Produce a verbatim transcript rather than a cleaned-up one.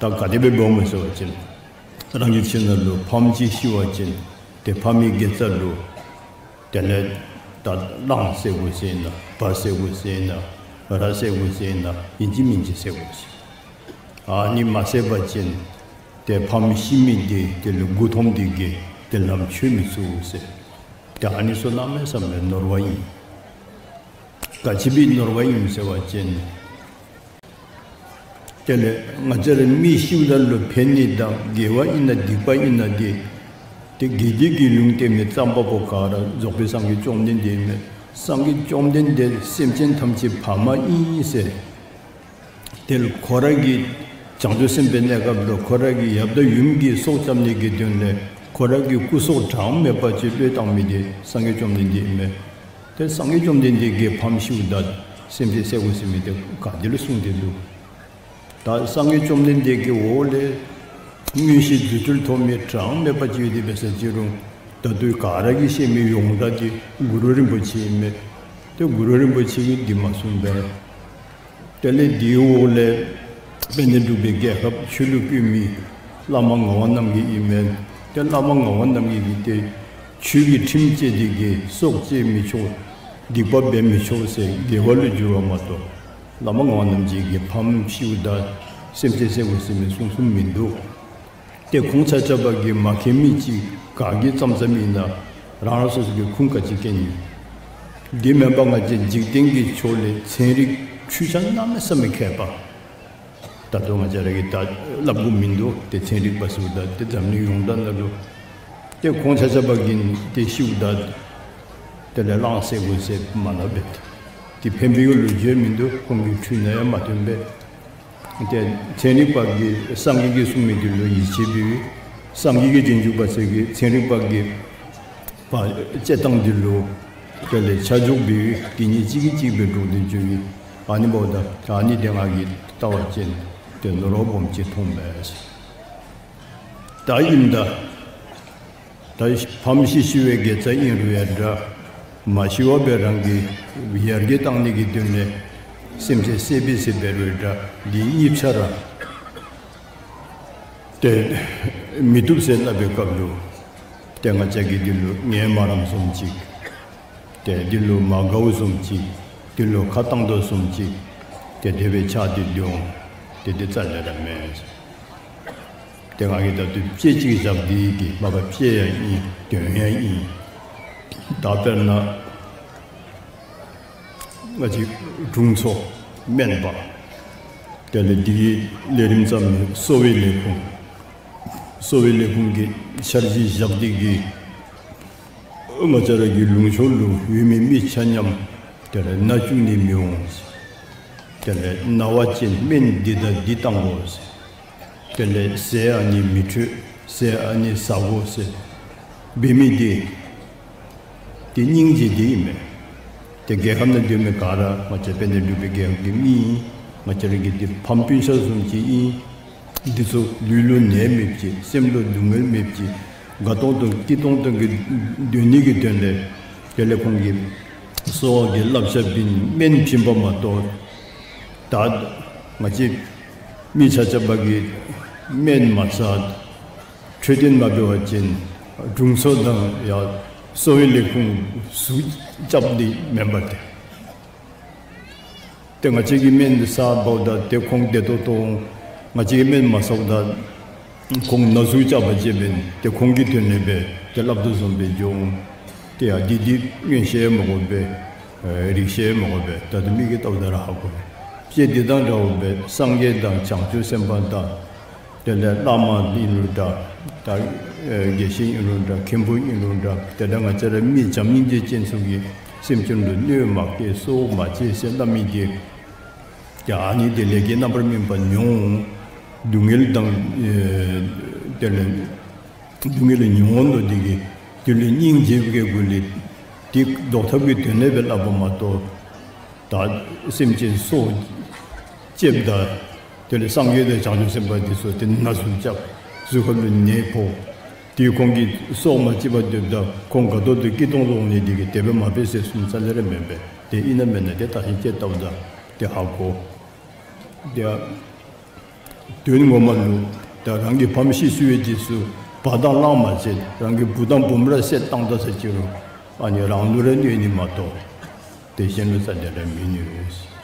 ད་ག་དེ་སྦེ་འབདཝ་སྨོ་ཟེར་བ་ཅིན་རང་གི་ཁྱིམ་ནང་ལུ་ཕམ་ཅིག་ཤི་བ་ཅིན་ཏེ་ཕམ་གྱི་དགེ་རྩ་ལུ་དེ་ལས་ད་གླང་བསད་དགོ་ཟེར་ན་བ་བསད་དགོ་ཟེར་ན་ར་བསད་དགོ་ཟེར་ན་ཨིན་ཅི་མིན་ཅི་བསད་དགོ་ཟེར། ཨ་ནི་མ་བསད་པ་ཅིན་ཏེ་ཕམ་ཤི་མི་འདི་དེ་ལུ་མགུ་འཐོམས་ཏེ་གིས་ཏེ་ལམ་ཆོད་མི་ཚུགས་ཟེར། ཏེ་ཨ་ནི་ཚུ་གནམ་མེད་ས་མེད་ནོར་བ་ཨིན། ག་ཅི་སྦེ་ནོར་བ་ཨིན་ཟེར་བ་ཅིན་དེ་ལས་ང་བཅས་ར་མི་ཤིཝ་ད་ལུ་ཕན་ནི་དང་དགེ་བ་ཨིན་ན་སྡིག་པ་ཨིན་ན་འདི་ཏེ་དགེ་སྡིག་གི་ལུང་བསྟན་མི་རྩོམ་པ་པོ་ག་ར་རྫོགས་པའི་སངས་རྒྱས་བཅོམ་ལྡན་འདས་ཨིན་མས། སངས་རྒྱས་བཅོམ་ལྡན་འདས་སེམས་ཅན་ཐམས་ཅད་ཕ་མ་ཨིན་ཟེར། དེ་ལུ་ཁོ་ར་གིས་བྱང་ཆུབ་སེམས་དཔའི་གནས་སྐབས་ལུ་ཁོ་ར་གི་ཡབ་དང་ཡུམ་གྱི་སྲོག་སྐྱབ་ནི་གི་དོན་ལས་ཁོ་ར་གི་སྐུ་སྲོག་གྲངས་མེད་པ་ཅིག་བློས་བཏང་མི་དེ་སངས་རྒྱས་བཅོམ་ལྡན་འདས་ཨིན་མས། ཏེ་སངས་རྒྱས་བཅོམ་ལྡན་འདས་ཀྱིས་ཕམ་ཤིཝ་ད་སེམས་ཅན་བསད་དགོ་ཟེར་མི་དེ་ག་དེ་ལུ་གསུངས་ཏེ་འདུག། ད་སངས་རྒྱས་བཅོམ་ལྡན་འདས་ཀྱི་འོག་ལས་མངོན་ཤེས་རྫུ་འཕྲུལ་ཐོབ་མི་གྲངས་མེད་པ་ཅིག་ཡོད་དེ་འབད་ས་ཅི་རུང་ད་ལྟོ་ག་ར་གིས་ཤེས་མི་ཡོངས་གྲགས་དེ་གུ་རུ་རིན་པོ་ཆེ་ཨིན་མས། ཏེ་གུ་རུ་རིན་པོ་ཆེ་གིས་འདི་མ་གསུངས་པས། དེ་ལས་དེའི་འོག་ལས་དཔལ་ལྡན་འབྲུག་པའི་རྒྱལ་ཁབ་ཆོས་ལུ་བཀོད་མི་བླ་མ་ངག་དབང་རྣམ་རྒྱལ་ཨིན་མས། ཏེ་བླ་མ་ངག་དབང་རྣམ་རྒྱལ་གྱིས་ཏེ་ཆོས་ཀྱི་ཁྲིམས་བཅས་ཏེ་གིས་སྲོག་བཅད་མི་ཆོག། སྡིག་པ་འབད་མི་ཆོག་ཟེར་དགེ་བ་ལུ་བསྒྱུར་བ་མ་གཏོགས་བླ་མ་ངག་དབང་རྣམ་རྒྱལ་གྱིས་ཕམ་ཤིཝ་ད་སེམས་ཅན་བསད་དགོ་ཟེར་མི་གསུངས་གསུངསམ་མིན་འདུག། ཏེ་ཁོང་ཆ་ཁྱབ་ཀྱིས་མ་མཁྱེན་མི་ཅིག་ག་གིས་བརྩམས་བརྩམསམ་ཨིན་ན་རང་རང་སོ་སོ་གི་ཁུངས་ག་ཅི་མཁྱེན་ནི། འདི་མེན་པར་ང་བཅས་འཇིག་རྟེན་གྱི་ཕྱོགས་ལས་ཚན་རིག་འཕྲུལ་ཆས་གནམ་མེད་ས་མེད་མཁས་པ། ད་ལྟོ་ང་བཅས་ར་གིས་ད་སླབ་དགོཔ་མིན་འདུག། ཏེ་ཚན་རིག་པ་ཚུ་ད་ཏེ་འཛམ་གླིང་ཡོངས་གྲགས་ནང་ལུ། ཏེ་ཁོང་ཆ་ཁྱབ་ཀྱིས་ཏེ་ཤིཝ་ད་དེ་ལས་གླང་བསད་དགོ་ཟེར་མ་སླབ་པས། ཏེ་ཕན་པའི་ལོ་རྒྱུས་མིན་འདུག། ཁོང་གི་འཕྲུལ་ནང་ཡང་མ་ཐོན་པས། ཏེ་ཚན་རིག་པ་གིས་སངས་རྒྱས་ཀྱིས་གསུངས་མི་འདི་ལུ་ཡིད་ཆེས་འབད་བའི་སངས་རྒྱས་ཀྱི་རྗེས་འཇུག་པ་ཚུ་གིས་ཚན་རིག་པ་གི་བ་དཔྱད་གཏང་འདི་ལུ་དེ་ལས་ཆ་འཇོག་འབད་བའི་དེ་གཉིས་གཅིག་གིས་གཅིག་སྦེ་འགྲོགས་ཏེ་འགྱོ་བའི་ཨ་ནི་འབདཝ་ད་ཨ་ནི་དེ་ང་གིས་བལྟ་བ་ཅིན་ཏེ་ནོར་བ་སྦོམ་ཅིག་མཐོངམ་མས། ད་ཨིནམ་ད་ད་ཕམ་ཤི་ཤི་བའི་དགེ་རྩ་ཨིན་རུང་ཡང་འདྲ། མ་ཤི་བར་སྦེ་རང་གི་ཡར་རྒྱས་གཏང་ནི་གི་དོན་ལས་སེམས་ཅན་བསད་པས་ཟེར་འབད་རུང་འདྲ། འདི་གཉིས་ཆ་ར་ཏེ་མི་བཏུབ་ཟེར་སླབ་པའི་སྐབས་ལུ་ཏེ་ང་བཅས་ཀྱིས་འདི་ལུ་ངལ་མ་རངསམ་ཅིག། ཏེ་འདི་ལུ་མ་དགའཝ་བཟུམ་ཅིག། འདི་ལུ་ཁ་བཏང་དོ་བཟུམ་ཅིག། ཏེ་དེ་སྦེ་ཆགས་ཏེ་འདུག། ཏེ་འདི་རྩ་ལས་ར་མེན། ཏེ་ང་གིས་ད་ལྟོ་དཔེ་ཅིག་བཞག་སྟེ་གིས་མ་པ་དཔེ་ཡང་ཨིན་དོན་ཡང་ཨིན། ད་དཔེར་ན་ང་བཅས་དྲུང་འཚོ་སྨན་པ་དེ་ལས་འདི་གི་ལས་རིམ་བརྩམ་མི་གསོ་བའི་ལས་ཁུངས་གསོ་བའི་ལས་ཁུངས་ཀྱི་འཆར་གཞི་བཞག་སྟེ་གིས་ང་བཅས་ར་གི་ལུང་ཕྱོགས་ལུ་ཡོད་མི་མི་ཆ་མཉམ་དེ་ལས་ན་བཅུག་ནི་མི་འོང་། དེ་ལས་ན་བ་ཅིན་སྨན་འདི་དང་འདི་བཏང་དགོ། དེ་ལས་ཟས་ཨ་ནི་མི་འཕྲོད། ཟས་ཨ་ནི་ཟ་དགོ་ཟེར་འབད་མི་འདི་ཏེ་སྙིང་རྗེ་འདི་ཨིན་མས། ཏེ་རྒྱལ་ཁབ་ནང་སྡོད་མི་ག་ར་ང་བཅས་དཔལ་ལྡན་འབྲུག་པའི་རྒྱལ་ཁབ་ཀྱི་མི་ཨིན། ང་བཅས་ར་གི་འདི་ཕམ་སྤུན་ཆ་བཟུམ་ཅིག་ཨིན། འདི་ཚུ་ལུས་ལུ་ནད་མེདཔ་ཅིག། སེམས་ལུ་སྡུག་བསྔལ་མེདཔ་ཅིག། དགའ་ཏོང་ཏོ་སྐྱིད་ཏོང་ཏོ་གི་སྡོད་ནི་གི་དོན་ལས་དེ་ལས་ཁོང་གིས་གསོ་བ་གི་བསླབ་བྱ་བྱིན་སྨན་བྱིན་པ་མ་གཏོགས་ད་ང་བཅས་མི་ཆ་ཁྱབ་ཀྱིས་སྨན་མ་ཟ་འཕྲོད་བསྟེན་མ་འབད་བ་ཅིན་དྲུང་འཚོ་དང་ཡང་གསོ་བའི་ལས་ཁུངས་ཟུག་རྐྱབ་ནི་མེན་པ་ཏེ། ཏེ་ང་བཅས་ཀྱིས་སྨན་ཟ་འབདཝ་ད་ཏེ་ཁོང་བདེ་ཏོག་ཏོ་འོང་། ང་བཅས་ཀྱིས་སྨན་མ་ཟཝ་ད་ཁོང་ན་ཟུག་རྐྱབ་པ་ཅིན་འབདན་ཏེ་ཁོང་གི་དོན་ལས་འབད་ཏེ་སླབ་དོ་བཟུམ་སྦེ་འགྱོ་འོང་། ཏེ་ཡ་འདི་འདི་མངོན་ཤེས་མ་དགོ་པས། ཨེ་རིག་ཤེས་མ་དགོ་པས། ད་ལྟོ་མིག་གིས་བལྟཝ་ད་ར་ཧ་གོ། དཔེ་འདི་དང་འདྲཝ་སྦེ་སངས་རྒྱས་དང་བྱང་ཆུབ་སེམས་དཔའ་དང་དེ་ལས་བླ་མ་ཨིན་རུང་འདྲ། ད་ཨེ་དགེ་བཤེས་ཨིན་རུང་འདྲ། མཁན་པོ་ཨིན་རུང་འདྲ། དེ་འདྲ་ང་བཅས་ར་མི་བྱམས་སྙིང་རྗེ་ཅན་ཚུ་གིས་སེམས་ཅན་ལུ་གནོད་མ་བསྐྱལ་སྲོག་མ་བཅད་ཟེར་སླབ་མི་འདི་ཡང་ཨ་ནི་འདི་ལས་ཀྱི་རྣམ་པར་སྨིན་པ་མྱོང་། སྡུག་བསྔལ་དང་ཨེ་དེ་ལས་སྡུག་བསྔལ་མྱོང་ནུག། འདི་གིས་དེ་ལུ་སྙིང་རྗེ་བའི་སྒོ་ལས་དེ་བཟློག་ཐབས་ཀྱི་དོན་ལས་སྦེ་སླབ་པ་མ་གཏོགས་ད་སེམས་ཅན་སྲོག་བཅདཔ་ད་དེ་ལས་སངས་རྒྱས་དང་བྱང་ཆུབ་སེམས་དཔའ་འདི་ཚུ་ཏེ་ན་ཟུག་རྐྱབ། གཟུགས་ཁ་ལུ་ནད་ཕོག། ཏེ་ཁོང་གིས་སྲོག་མ་བཅད་པར་སྡོདཔ་ད་ཁོང་དགའ་ཏོག་ཏོ་སྐྱིད་ཏོང་ཏོ་འོང་ནི་འདི་གིས་དེ་སྦེ་མ་འབད་ཟེར་གསུངས་རྩ་ལས་ར་མེན་པས། ཏེ་ཨིན་ན་མེན་ན་ཏེ་ད་ཅི་ཅིག་བལྟཝ་ད་ཏེ་ཧ་གོ། ཏེ་ དོན་ངོ་མ་ལུ་ད་རང་གི་ཕམ་ཤི་སོང་བའི་རྗེས་སུ་བ་དང་གླང་མ་བསད། རང་གི་བུ་དང་བུམོ་ར་བསད་བཏང་ད་ཟེར་ཅི་རུང་ཨ་ནི་རང་ལུ་ར་གནོད་ནི་མ་གཏོགས་དེ་གཞན་ལུ་རྩ་དེ་ར་མི་གནོད།